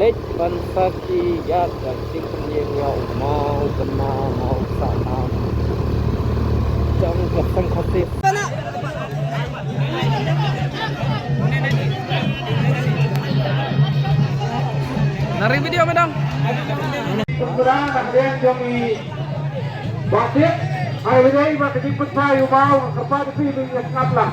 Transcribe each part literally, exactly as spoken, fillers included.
Ban sa ki ïaid da ka jingpynïeng ïa u maw bynna maw sahnam jong ka seng Khasi. Na ring video medang. Kumra na deng jong i Batik, ai wei ba ka jingpynphai u maw ka pa ka pi bi ïa sngap lah.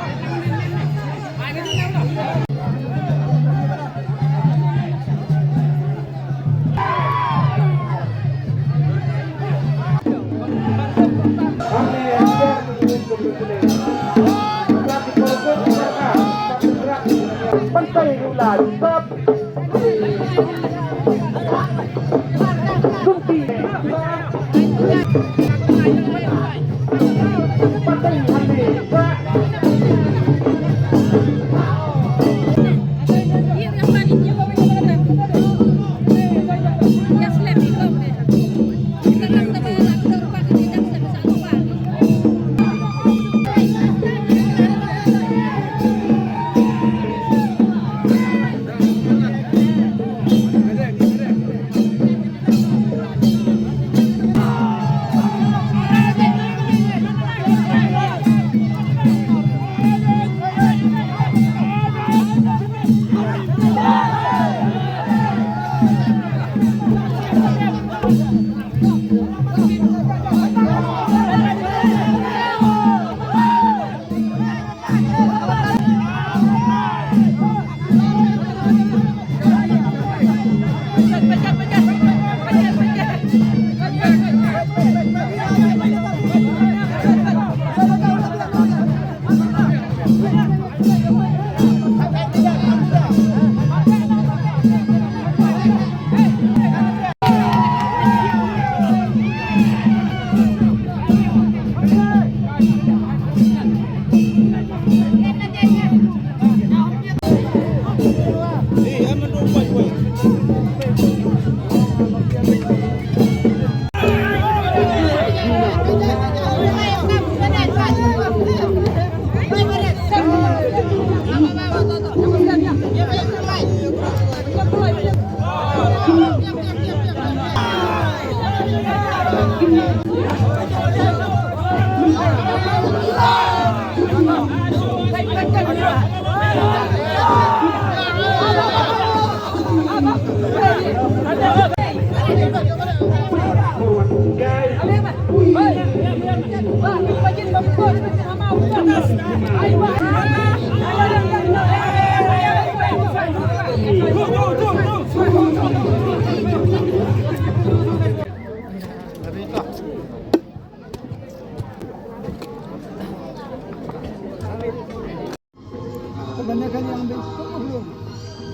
Ka bynta ka liang bad ka mawlung.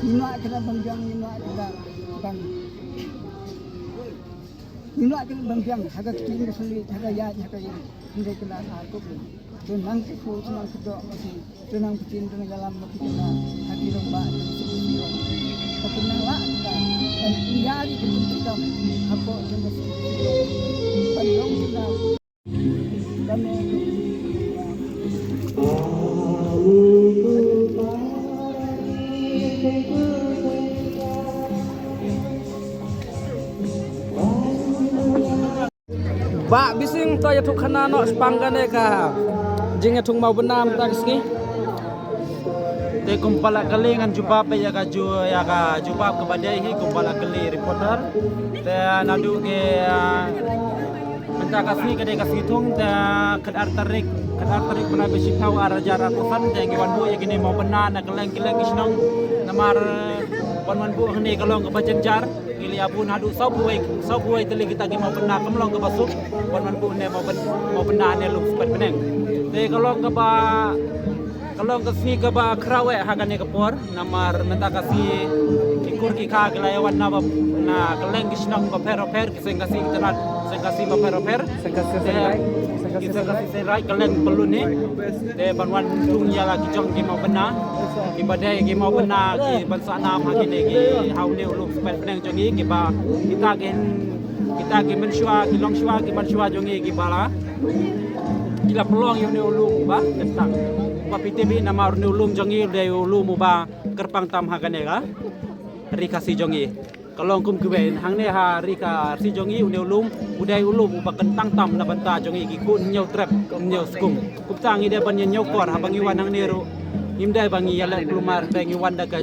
Ngim lah kynat ban biang, ngim lah kynat ban, ngim lah kynat ban biang ha ka ktien ka sngewlem, ha ka ïaid, ha ka ïeng. Hynrei kynat ar kup. To nang kyrkhu, to nang kyrdoh ma phi, to nang pyntin, to nang ïalam ma phi kynat ha ki rangbah jong ka seng Khasi. Ba kin nang lah kynat ban ïa ri ki pyntikam hapoh jong ka seng Khasi. Ban long kynat. Bah Bising, to ïathuh khana noh shaphang kane ka jingïathung mawbynna mynta ka sngi. Te kumba la kylli ngan jubab ïa ka ju, ïa ka jubab kaba dei hi kumba la kylli reporter. Te naduh ki, ah, mynta ka sngi ka dei ka sngi thung, te khatar tarik, khatar tarik bnai ba shiphew ar hajar arphew san, te ngi wan buh ïa kine mawbynna na kylleng kylleng ki shnong. Namar ban wan buh hangne ka long kaba jynjar. Ngi la ïa bun haduh sawphew wei, sawphew wei tylli kita ki mawbynna, kam long kaba suk ban wan buh ne mawbyn-, mawbynna ne lum Spet Bneng. Te ka long kaba, ka long ka sngi kaba khraw eh ha kane ka por. Namar mynta ka sngi ki kur ki kha ki la ïa wan na ba, na kylleng ki shnong bapher bapher, ki seng Khasi ki tnat seng Khasi bapher bapher. Seng Khasi, te seng Raij, seng Khasi, ki seng Khasi seng Raij kylleng pynlun hi. Te ban wan thung ïa la ki jong ki mawbynna, kiba dei ki mawbynna ki ban sahnam ha kine ki, ha une u lum Spet Bneng jong ngi, kiba kita ki, kita ki mynshuwa, ki longshuwa, ki mynshuwa jong ngi kiba la, ki la pynlong ïa une u lum uba kyntang. Ba phi tip hi namar une u lum jong ngi u dei u lum uba kyrpang tam ha kane ka Ri Khasi jong ngi. Ka long kum kiwei hangne ha ri ka Khasi jong ngi, une u lum u dei u lum uba kyntang tam na bynta jong ngi ki khun Hynñiewtrep Hynñiewskung. Kumta ngi dei ban ïa ñiewkor haba ngi wan hangne ruh ngim dei ba ngi ïaleh kulmar, te ngi wan da ka,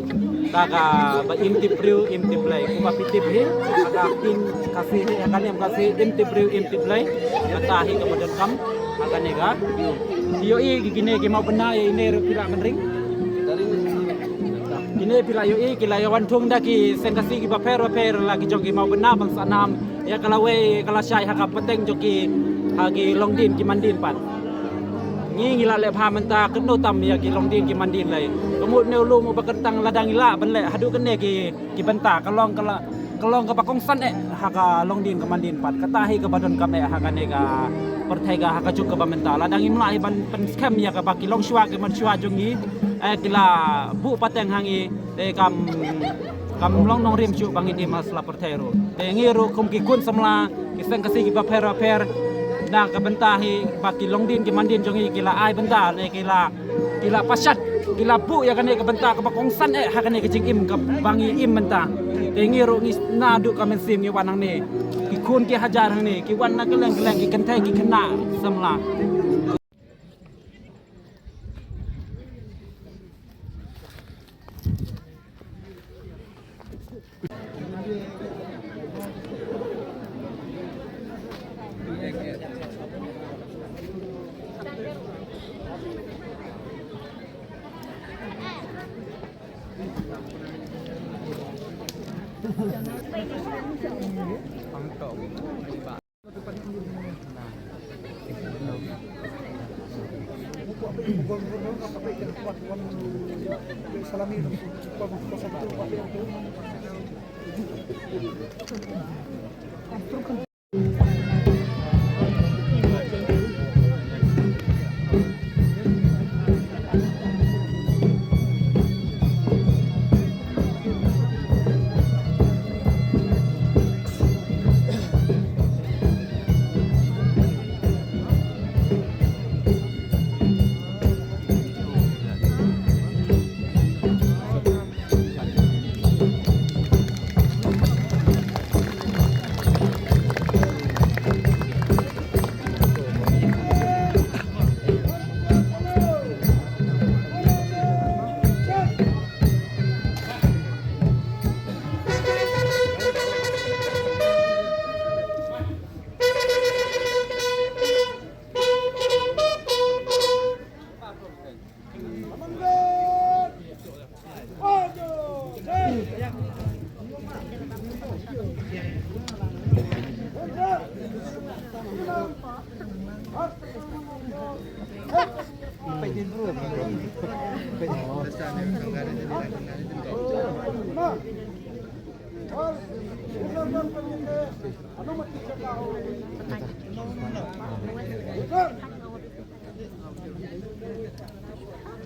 da kaba im tip briew im tip Blei. Kumba phi tip hi ha ka ktien Khasi hi, ha ka niam Khasi, im tip briew im tip Blei. Kata hi kaba donkam ha kane ka. Phi ïohi ki, kine ki mawbynna ïa ine ruh phi lah ban ring. Kine phi lah ïohi ki la ïa wan thung da ki seng Khasi kiba pher bapher, la ki jong ki mawbynna ban sa nam ïa ka lawei ka lashai ha ka pateng jong ki, ha ki longdien ki mandien pat. Ngi ngi la leh bha mynta, katno tam ïa ki longdien ki mandien lei. Ka mut une u lum uba kyntang, lada ngi lah ban leh haduh kane ki, ki bynta, ka long ka la, ka long kaba kongsan eh ha ka longdien ka mandien pat. Kata hi kaba donkam eh ha kane ka pyrthei ka, ha ka juk kaba mynta. Lada ngim lah hi ban pynskhem ïa kaba ki longshuwa ki manshuwa jong ngi, eh, ki la buh pateng ha ngi, te kam, kam long nongrim shuh ba ngin im ha sla pyrthei ruh. Te ngi ruh kum ki khun samla ki seng Khasi kiba pher bapher, na ka bynta hi ba ki longdien ki mandien jong ngi ki la ai bynta ne ki la, ki la pashat, ki la buh ïa kane ka bynta kaba kongsan eh ha kane ka jingim kaba ngi im mynta. Te ngi ruh ngi naduh ka mynsiem ngi wan hangne, ki khun ki hajar hangne ki wan na kylleng kylleng, ki kynthei ki khynnah samla.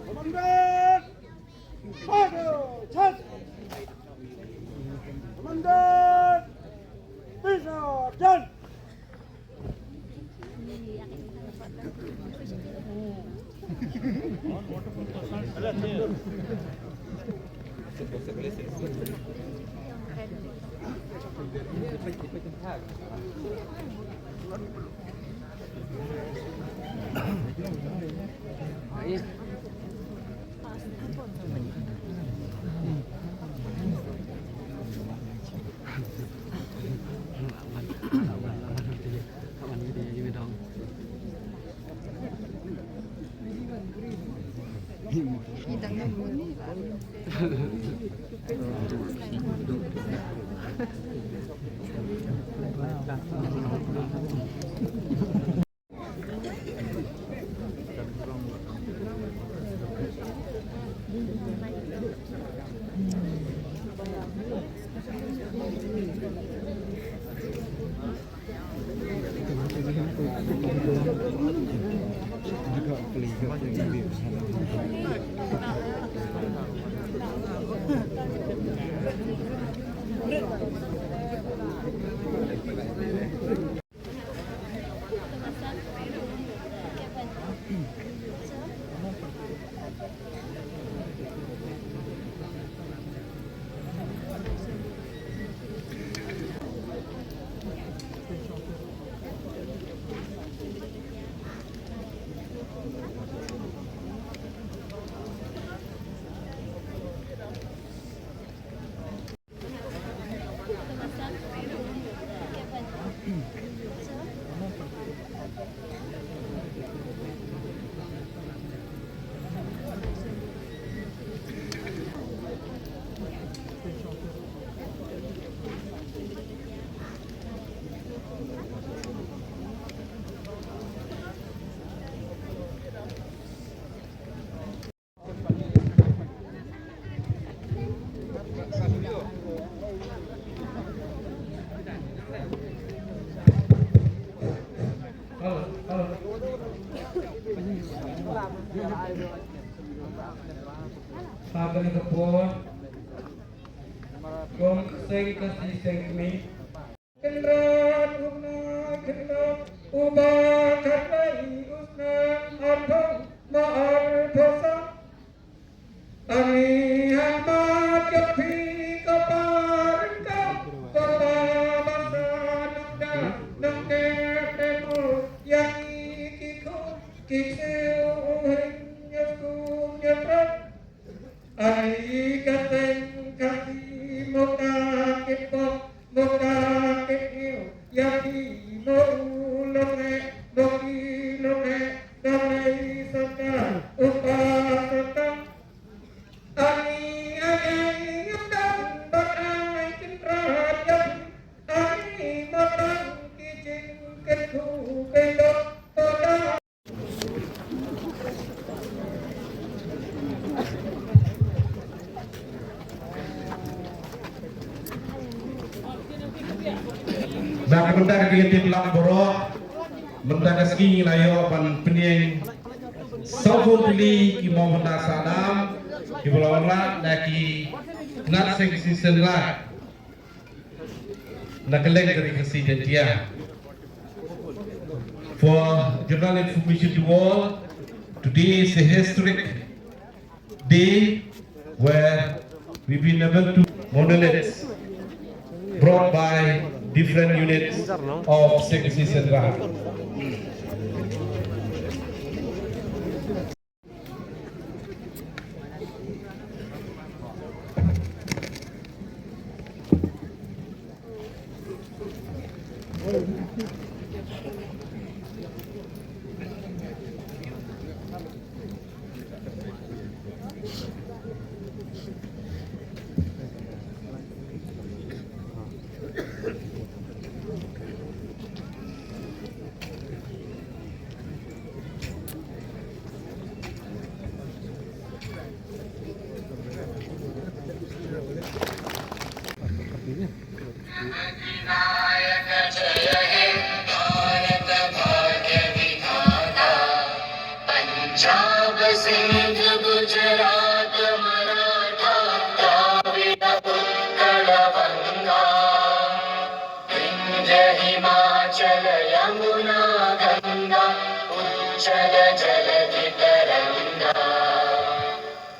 Commander! Fire! Charge! Commander! Peace out! Done! Ha kane ka por, kum ka seng Khasi seng kmie. Kynrad u bnai khyndai, uba khatlai u snem arphew ma arphew san. Ani hanmat ïa phi ko pa ryngkat, ko pa ba sah nongda nongkep, te mo ïa ngi ki khun ki ksiew, u hynñiew skum ïa trep. Ai ka seng Khasi mo ka kitbok, mo ka kithiew, ïa ki mo u longrep, mo ki longrep, ka mei sorkar, u pa sorkar. Ani ai ai ngam dang bad ai kynrad ïa phi, ani mo tang ki jingkyrkhu kein dok to da. Na ka bynta ka jingtip lang baroh, mynta ka sngi ngi la ïoh ban pynïeng sawphew tylli ki mawbynta Sadam kiba la wanrah da ki Khynnah Seng Khasi Seng Raij na ka liang ka Ri Khasi Jaiñtia. For general information to all, today is a historic day where we've been able to monoliths brought by different units of Seng Khasi Seng Raij. पंजाब सिंध गुजरात मराठा द्राविड़ उत्कल बंगा, विंध्य हिमाचल यमुना गंगा उच्छल जलधि तरंगा।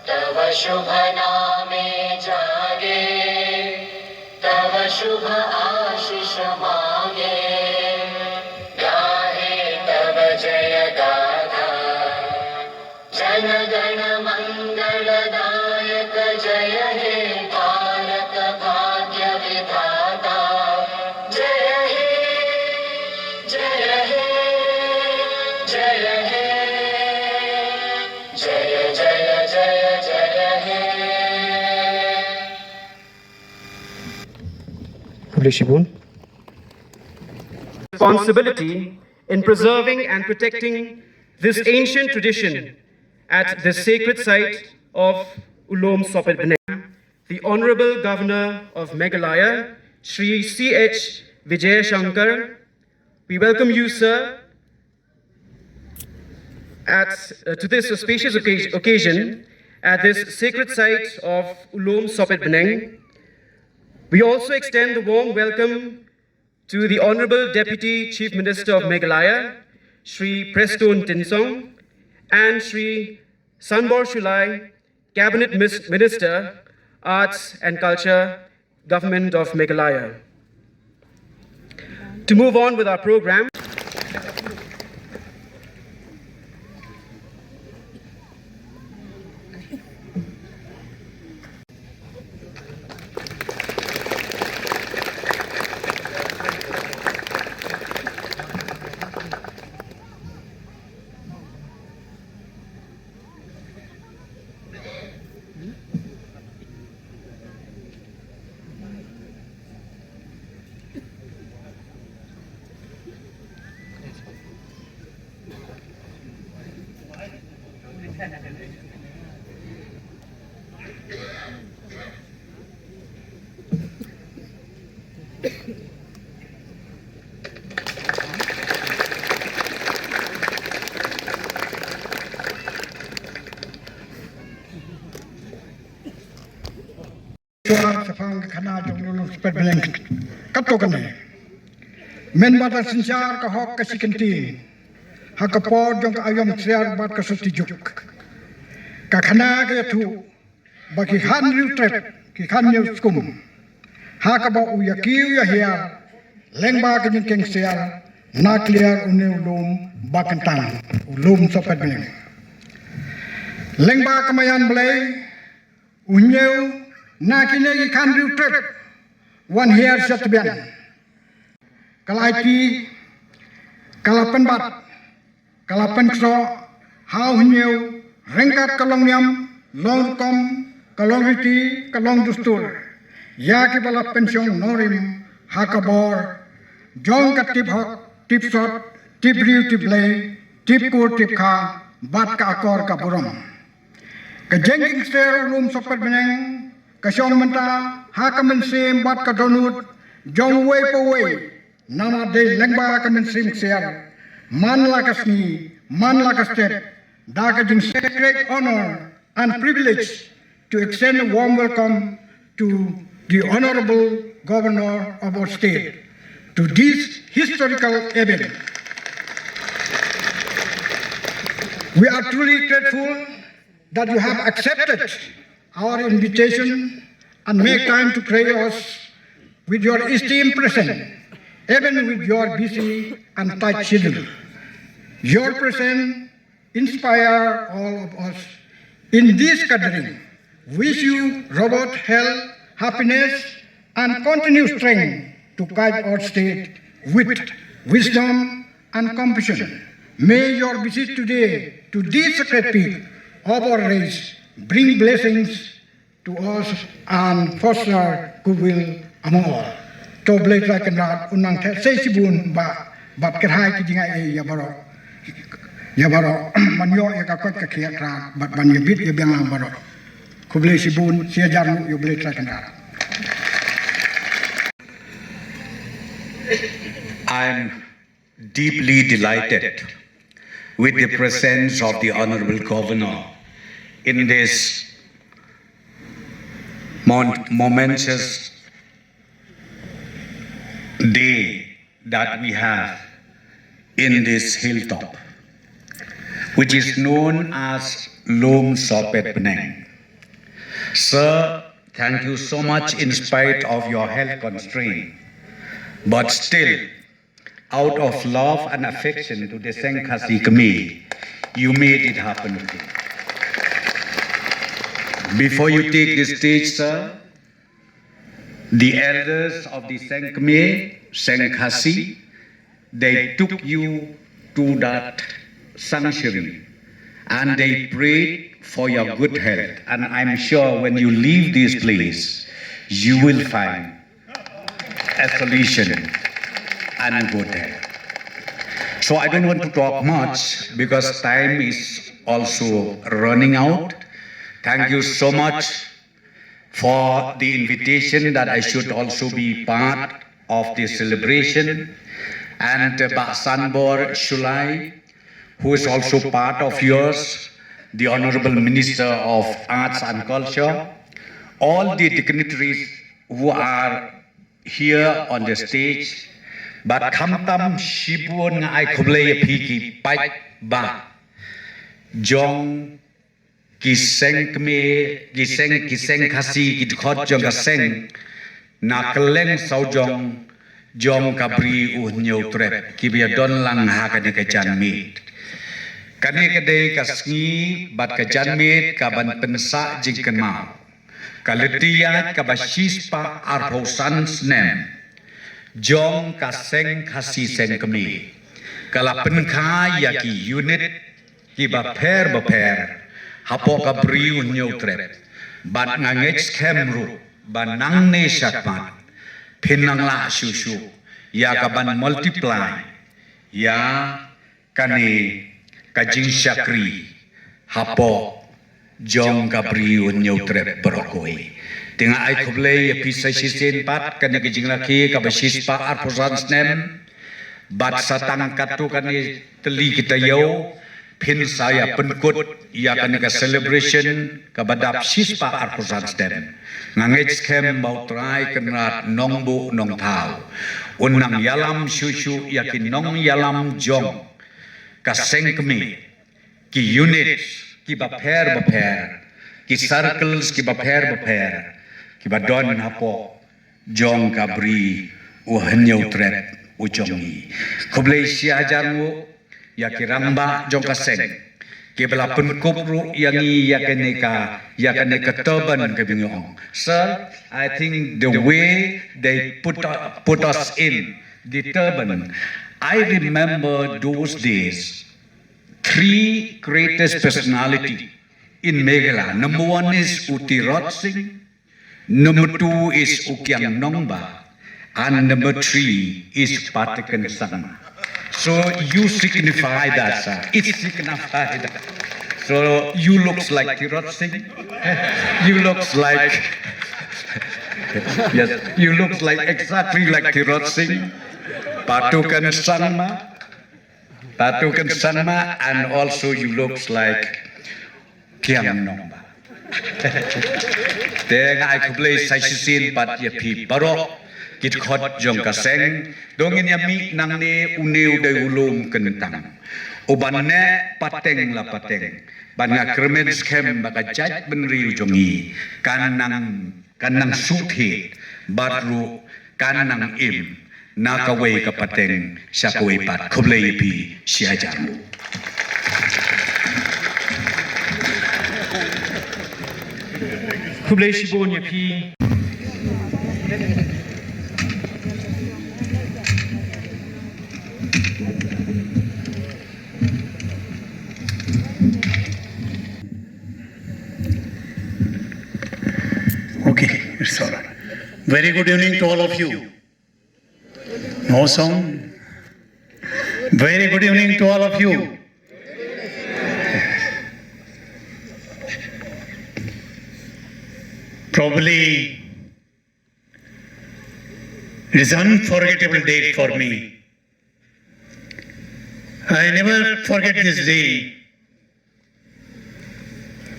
तव शुभ नामे जागे, तव शुभ आशीष मागे, गाहे तव जय गाथा। जन गण मंगल दायक जय हे भारत भाग्य विधाता। जय हे, जय हे, जय हे, जय जय जय जय हे। Khublei shibun. Responsibility in preserving and protecting this ancient tradition at the sacred site of Ulom Sopet Bneng, the Honorable Governor of Meghalaya, Shri C H Vijayashankar. We welcome you, sir, at, uh, to this auspicious occasion, occasion at this sacred site of Ulom Sopet Bneng. We also extend the warm welcome to the Honorable Deputy Chief Minister of Meghalaya, Shri Prestone Tynsong, and Shri Sanbor Shullai, Cabinet Mis-, Minister, Arts and Culture, Government of Meghalaya. To move on with our program. Tuar shaphang ka khana jong u Lum Sohpetbneng. Kato kane. Mynba da synshar ka hok ka shi kyntien ha ka por jong ka aïom ksiar bad ka syrti juk, ka khana ka ïathuh ba ki khan riewtrep, ki khan ñiewskum, ha kaba u ïakiew ïahiar lyngba ka jingkheiñ ksiar na kliar une u lum ba kyntang, u Lum Sohpetbneng. Lyngba ka maïan Blei, u hynñiew na kine ki khan riewtrep u wan hiar sha tbian. Ka la aiti, ka la pynbat, ka la pynksoh ha u hynñiew ryngkat ka longniam, longrukom, ka longriti, ka longdustur ïa kiba la pynshong nongrim ha ka bor jong ka tip hok, tip sot, tip briew, tip Blei, tip kur, tip kha bad ka akor ka burom. Ka jingkheiñ ksiar u Lum Sohpetbneng ka shong mynta ha ka mynsiem bad ka dohnud jong uwei pa uwei. Namar dei lyngba ka mynsiem ksiar, man la ka sngi, man la ka step, da ka jingshakri, great honor and privilege to extend a warm welcome to the Honorable Governor of our state to this historical event. We are truly grateful that you have accepted our invitation and make time to grace us with your esteemed presence, even with your busy and tight schedule. Your presence inspire all of us in this gathering. Wish you robust health, happiness, and continued strength to guide our state with wisdom and compassion. May your visit today to this sacred peak of our race bring blessings to us and foster goodwill among all. To Blei Trai Kynrad un nang theh sei shibun ba, bad kyrhai ki jingai ei ïa baroh, ïa baroh ban ïoh ïa ka koit ka khiah Trai bad ban ïa bit ïa biang lang baroh. Khublei shibun, shi hajar nguh ïa U Blei Trai Kynrad. I'm deeply delighted with the presence of the Honorable Governor in this mon- momentous day that we have in this hilltop, which is known as Lum Sohpetbneng. Sir, thank you so much in spite of your health constraint. But still, out of love and affection to the Seng Khasi Kmie, you made it happen today. Before you take the stage, sir, the elders of the Seng Kmie, Seng Khasi, they took you to that sanctuary and they prayed for your good health. And I'm sure when you leave this place, you will find a solution and good health. So I don't want to talk much because time is also running out. Thank you so much for the invitation that I should also be part of this celebration. And uh, Bah Sanbor Shullai, who is also part of yours, the Honorable Minister of Arts and Culture, all the dignitaries who are here on the stage, bad khamtam shibun nga ai khublei ïa phi ki paidbah jong ki seng kmie, ki seng, ki seng Khasi, ki dkhot jong ka seng na kylleng sawjong jong ka Bri U Hynñiewtrep, kiba ïadon lang ha kane ka janmiet. Kane ka dei ka sngi bad ka janmiet kaban pynsah jingkynmaw ka lynti ïaid kaba shispah arphew san snem jong ka Seng Khasi Seng Kmie. Ka la pynkha ïa ki unit kiba pher bapher hapoh ka Bri U Hynñiewtrep. Bad nga ngeit skhem ruh ba nangne shakhmat phin nang lah shuh shuh ïa kaban multiply ïa kane ka jingshakri hapoh jong ka Bri U Hynñiewtrep baroh kawei. Te nga ai khublei ïa phi sa shisien pat, kane ka jingrakhe kaba shispah arphew san snem, bad sa tang katto katne tylli ki taïew, Phin sa ïa pynkut ïa kane ka celebration kaba dap shispah arphew san snem. Nga ngeit skhem ba U Trai Kynrad Nongbuh Nongthaw un nang ïalam shuh shuh ïa ki nongïalam jong ka seng kmie, ki unit kiba pher bapher, ki circles kiba pher bapher kiba don hapoh jong ka Bri u Hynñiewtrep u jong ngi. Khublei shihajar nguh ïa ki rangbah jong ka seng kiba la pynkup ruh ïa ngi ïa kane ka, ïa kane ka turban kaba ngi ong. Sir, I think the way they put, put us in the turban, I remember those days, three greatest personality in Meghalaya. Number one is U Tirot Sing, number two is U Kiang Nongbah, and number three is Patiken Sangma. So you signify that, sir. It signifies that. So you looks like Tirot Sing. You looks like, yes, you looks like, exactly like Tirot Sing, Patiken Sangma, Patiken Sangma, and also you looks like Kiang Nongbah. Te nga ai khublei sa shisien pat ïa phi baroh ki dkhot jong ka seng. To ngin ïa mih nangne, une u dei u lum kyntang uban neh pateng la pateng. Bad nga kyrmen skhem ba ka jaitbynriew jong ngi kan nang, kan nang sngewthuh bad ruh kan nang im na kawei ka pateng sha kawei pat. Khublei ïa phi shihajar nguh. Khublei shibun ïa phi. Okay, it's all right. Very good evening to all of you. No sound. Very good evening to all of you. Probably, it is unforgettable day for me. I never forget this day.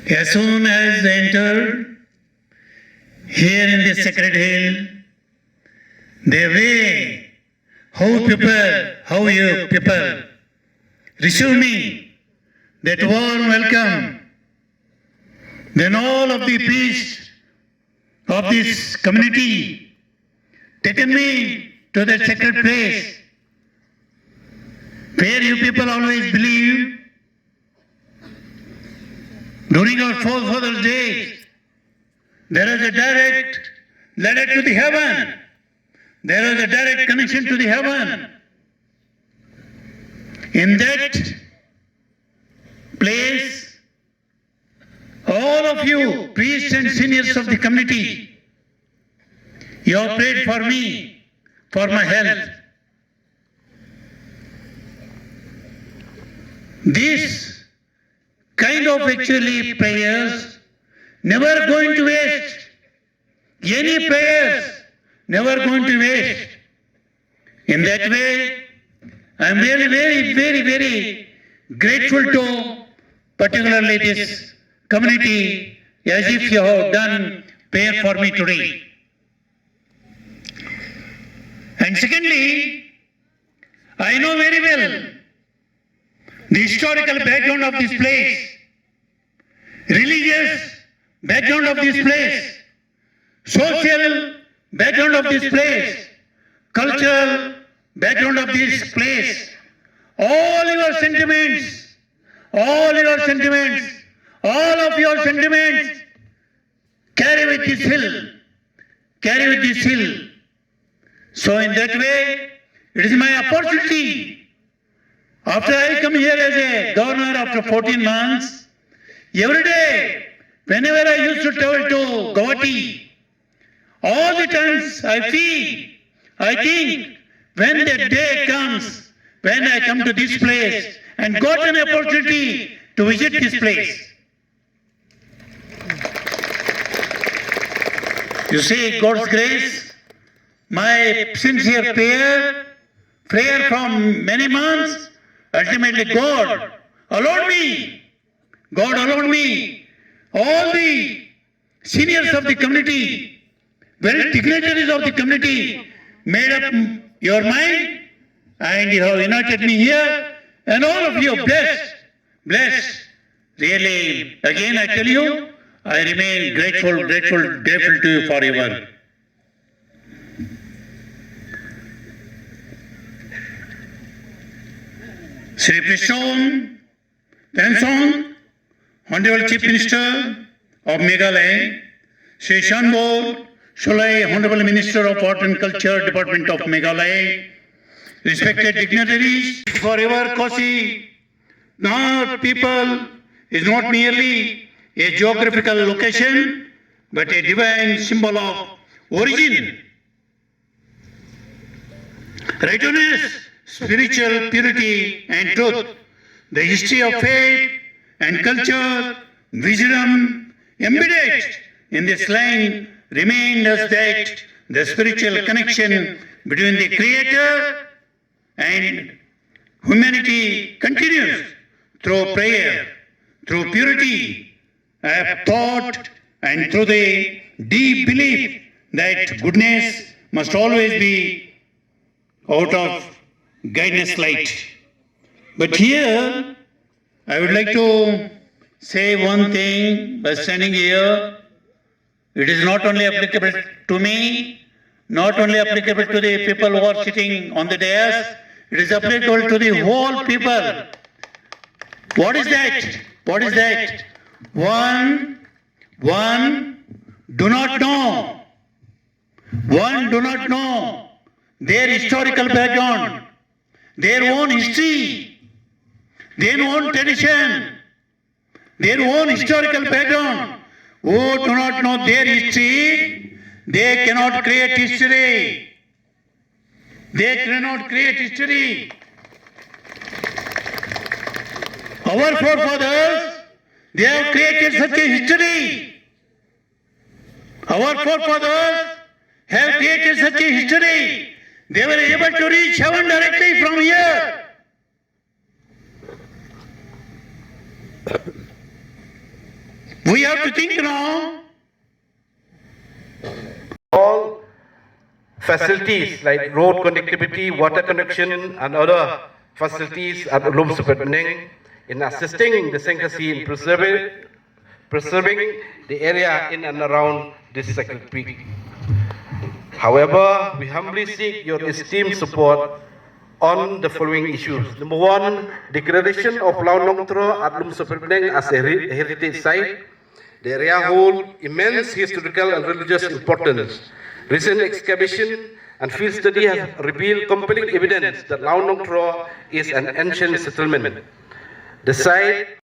As soon as I entered here in this sacred hill, the way how people, how you people receive me, that warm welcome, then all of the priests of this community taken me to the sacred place where you people always believe during our forefathers' days, there is a direct ladder to the heaven. There is a direct connection to the heaven. In that place, all of you, priests and seniors of the community, you have prayed for me, for my health. This kind of actually prayers never going to waste. Any prayers never going to waste. In that way, I am really very, very, very grateful to particularly this community, as if you have done prayer for me today. And secondly, I know very well the historical background of this place, religious background of this place, social background of this place, cultural background of this place. All your sentiments, all your sentiments, all of your sentiments carry with this hill, carry with this hill. So in that way, it is my opportunity. After I come here as a governor after fourteen months, every day, whenever I used to travel to Guwahati, all the times I feel, I think, when that day comes, when I come to this place and got an opportunity to visit this place. You see, God's grace, my sincere prayer, prayer from many months, ultimately God allowed me, God allowed me, all the seniors of the community, very dignitaries of the community, made up your mind and you have united me here, and all of you are blessed, blessed. Really, again I tell you, I remain grateful, grateful, grateful to you forever. Shri Prestone Tynsong, Honorable Chief Minister of Meghalaya, Shri Shanbor Shullai, Honorable Minister of Art and Culture, Department of Meghalaya, respected dignitaries, forever Khasi Nahar people is not merely a geographical location, but a divine symbol of origin, righteousness, spiritual purity and truth. The history of faith and culture, wisdom embedded in this land remained as that the spiritual connection between the Creator and humanity continues through prayer, through purity of thought, and through the deep belief that goodness must always be out of guidance light. But here, I would like to say one thing by standing here. It is not only applicable to me, not only applicable to the people who are sitting on the dais, it is applicable to the whole people. What is that? What is that? One, one do not know. One do not know their historical background, their own history, their own tradition, their own historical background. Who do not know their history, they cannot create history. They cannot create history. Our forefathers, they have created such a history. Our forefathers have created such a history. They were able to reach heaven directly from here. We have to think now. All facilities like road connectivity, water connection, and other facilities at Lum Supit Bneng in assisting the Seng Khasi in preserving, preserving the area in and around this sacred peak. However, we humbly seek your esteemed support on the following issues. Number one, declaration of Launongtro at Lum Supit Bneng as a heri- heritage site. The area hold immense historical and religious importance. Recent excavation and field study have revealed compelling evidence that Launongtro is an ancient settlement. The site